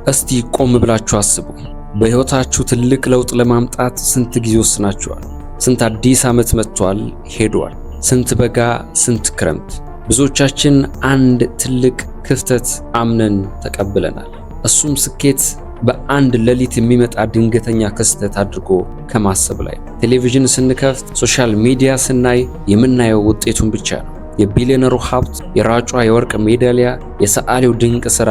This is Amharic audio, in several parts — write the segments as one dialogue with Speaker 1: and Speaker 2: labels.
Speaker 1: እስቲ ቆም ብላችሁ አስቡ። በሕይወታችሁ ትልቅ ለውጥ ለማምጣት ስንት ጊዜ ወስናችኋል? ስንት አዲስ ዓመት መጥቷል ሄዷል? ስንት በጋ፣ ስንት ክረምት? ብዙዎቻችን አንድ ትልቅ ክፍተት አምነን ተቀብለናል። እሱም ስኬት በአንድ ሌሊት የሚመጣ ድንገተኛ ክስተት አድርጎ ከማሰብ ላይ። ቴሌቪዥን ስንከፍት፣ social media ስናይ የምናየው ውጤቱን ብቻ ነው። የቢሊዮነሩ ሀብት፣ የሯጯ የወርቅ ሜዳሊያ፣ የሰዓሊው ድንቅ ሥራ።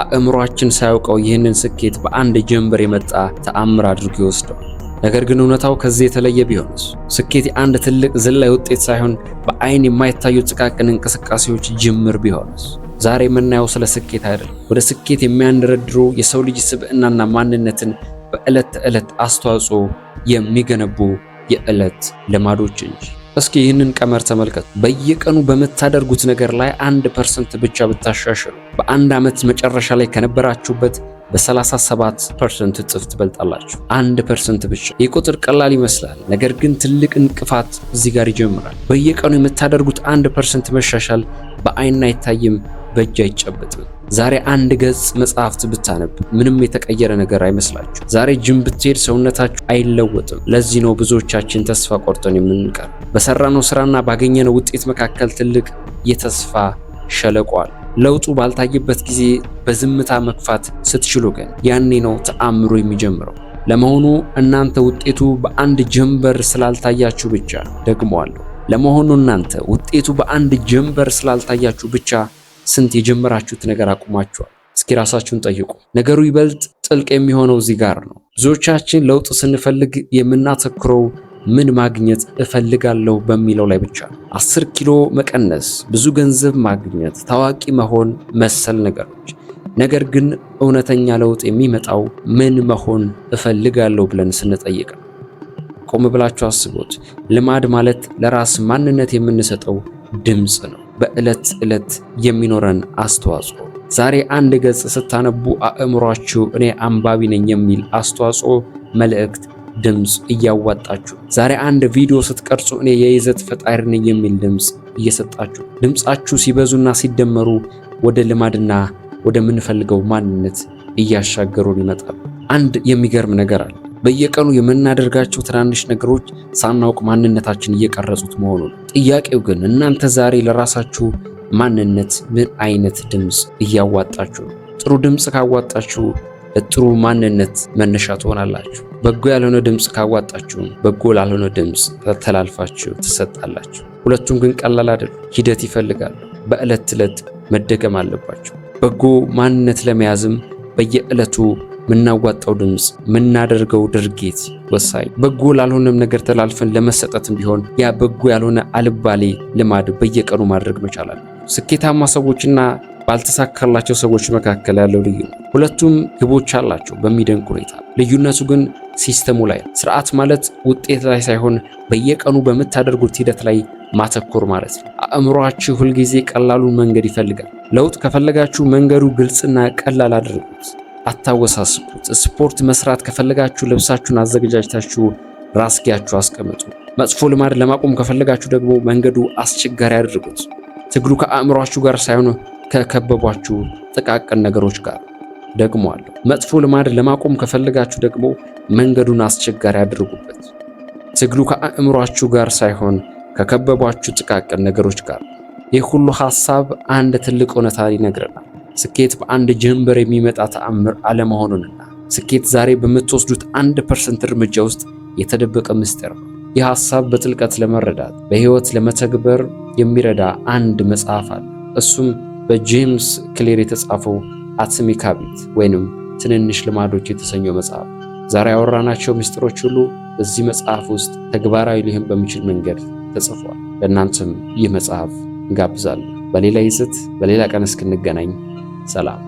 Speaker 1: አእምሯችን ሳያውቀው ይህንን ስኬት በአንድ ጀንበር የመጣ ተአምር አድርጎ ይወስደዋል። ነገር ግን እውነታው ከዚህ የተለየ ቢሆንስ? ስኬት የአንድ ትልቅ ዝላይ ውጤት ሳይሆን በአይን የማይታዩ ጥቃቅን እንቅስቃሴዎች ጅምር ቢሆንስ? ዛሬ የምናየው ስለ ስኬት አይደለም። ወደ ስኬት የሚያንደረድሩ፣ የሰው ልጅ ስብዕናና ማንነትን በዕለት ተዕለት አስተዋጽኦ የሚገነቡ የዕለት ልማዶች እንጂ። እስኪ ይህንን ቀመር ተመልከቱ። በየቀኑ በምታደርጉት ነገር ላይ 1% ብቻ ብታሻሽሉ በአንድ ዓመት መጨረሻ ላይ ከነበራችሁበት በ37% እጥፍ ትበልጣላችሁ። 1% ብቻ። ይህ ቁጥር ቀላል ይመስላል፣ ነገር ግን ትልቅ እንቅፋት እዚህ ጋር ይጀምራል። በየቀኑ የምታደርጉት 1% መሻሻል በአይን አይታይም፣ በእጅ አይጨበጥም። ዛሬ አንድ ገጽ መጽሐፍት ብታነብ ምንም የተቀየረ ነገር አይመስላችሁ። ዛሬ ጅም ብትሄድ ሰውነታችሁ አይለወጥም። ለዚህ ነው ብዙዎቻችን ተስፋ ቆርጠን የምንቀር። በሰራነው ስራና ባገኘነው ውጤት መካከል ትልቅ የተስፋ ሸለቆ አለ። ለውጡ ባልታየበት ጊዜ በዝምታ መግፋት ስትችሉ ግን ያኔ ነው ተአምሩ የሚጀምረው። ለመሆኑ እናንተ ውጤቱ በአንድ ጀንበር ስላልታያችሁ ብቻ፣ ደግመዋለሁ፣ ለመሆኑ እናንተ ውጤቱ በአንድ ጀንበር ስላልታያችሁ ብቻ ስንት የጀመራችሁት ነገር አቁማችኋል? እስኪ ራሳችሁን ጠይቁ። ነገሩ ይበልጥ ጥልቅ የሚሆነው እዚህ ጋር ነው። ብዙዎቻችን ለውጥ ስንፈልግ የምናተኩረው ምን ማግኘት እፈልጋለሁ በሚለው ላይ ብቻ ነው። 10 ኪሎ መቀነስ፣ ብዙ ገንዘብ ማግኘት፣ ታዋቂ መሆን መሰል ነገሮች። ነገር ግን እውነተኛ ለውጥ የሚመጣው ምን መሆን እፈልጋለሁ ብለን ስንጠይቅ ነው። ቆም ብላችሁ አስቡት። ልማድ ማለት ለራስ ማንነት የምንሰጠው ድምፅ ነው። በዕለት ዕለት የሚኖረን አስተዋጽኦ። ዛሬ አንድ ገጽ ስታነቡ አእምሯችሁ እኔ አንባቢ ነኝ የሚል አስተዋጽኦ፣ መልእክት፣ ድምፅ እያዋጣችሁ፣ ዛሬ አንድ ቪዲዮ ስትቀርጹ እኔ የይዘት ፈጣሪ ነኝ የሚል ድምፅ እየሰጣችሁ፣ ድምፃችሁ ሲበዙና ሲደመሩ ወደ ልማድና ወደምንፈልገው ማንነት እያሻገሩን ይመጣሉ። አንድ የሚገርም ነገር አለ። በየቀኑ የምናደርጋቸው ትናንሽ ነገሮች ሳናውቅ ማንነታችን እየቀረጹት መሆኑ ነው። ጥያቄው ግን እናንተ ዛሬ ለራሳችሁ ማንነት ምን አይነት ድምፅ እያዋጣችሁ ነው? ጥሩ ድምፅ ካዋጣችሁ ለጥሩ ማንነት መነሻ ትሆናላችሁ። በጎ ያልሆነ ድምፅ ካዋጣችሁ በጎ ላልሆነ ድምፅ ተላልፋችሁ ትሰጣላችሁ። ሁለቱም ግን ቀላል አይደሉም፣ ሂደት ይፈልጋሉ። በዕለት ዕለት መደገም አለባቸው። በጎ ማንነት ለመያዝም በየዕለቱ ምናዋጣው ድምፅ፣ ምናደርገው ድርጊት ወሳኝ። በጎ ላልሆነም ነገር ተላልፈን ለመሰጠትም ቢሆን ያ በጎ ያልሆነ አልባሌ ልማድ በየቀኑ ማድረግ መቻል አለ። ስኬታማ ሰዎችና ባልተሳካላቸው ሰዎች መካከል ያለው ልዩነት፣ ሁለቱም ግቦች አላቸው በሚደንቅ ሁኔታ። ልዩነቱ ግን system ኡ ላይ ነው። ስርዓት ማለት ውጤት ላይ ሳይሆን በየቀኑ በምታደርጉት ሂደት ላይ ማተኮር ማለት ነው። አእምሯችሁ ሁልጊዜ ቀላሉን መንገድ ይፈልጋል። ለውጥ ከፈለጋችሁ መንገዱ ግልጽና ቀላል አድርጉት፣ አታወሳስቡት። ስፖርት መስራት ከፈለጋችሁ ልብሳችሁን አዘገጃጅታችሁ ራስጌያችሁ አስቀምጡ። መጥፎ ልማድ ለማቆም ከፈለጋችሁ ደግሞ መንገዱ አስቸጋሪ አድርጉት። ትግሉ ከአእምሯችሁ ጋር ሳይሆን ከከበቧችሁ ጥቃቅን ነገሮች ጋር። ደግሞ አለው። መጥፎ ልማድ ለማቆም ከፈለጋችሁ ደግሞ መንገዱን አስቸጋሪ አድርጉበት። ትግሉ ከአእምሯችሁ ጋር ሳይሆን ከከበቧችሁ ጥቃቅን ነገሮች ጋር። ይህ ሁሉ ሐሳብ አንድ ትልቅ እውነታ ይነግረናል። ስኬት በአንድ ጀንበር የሚመጣ ተአምር አለመሆኑንና ስኬት ዛሬ በምትወስዱት 1% እርምጃ ውስጥ የተደበቀ ምስጢር ነው። ይህ ሐሳብ በጥልቀት ለመረዳት፣ በሕይወት ለመተግበር የሚረዳ አንድ መጽሐፍ አለ። እሱም በጄምስ ክሊር የተጻፈው Atomic Habit ወይንም ትንንሽ ልማዶች የተሰኘው መጽሐፍ። ዛሬ ያወራናቸው ምስጢሮች ሁሉ በዚህ መጽሐፍ ውስጥ ተግባራዊ ሊሆን በሚችል መንገድ ተጽፏል። ለእናንተም ይህ መጽሐፍ እንጋብዛለን። በሌላ ይዘት በሌላ ቀን እስክንገናኝ ሰላም።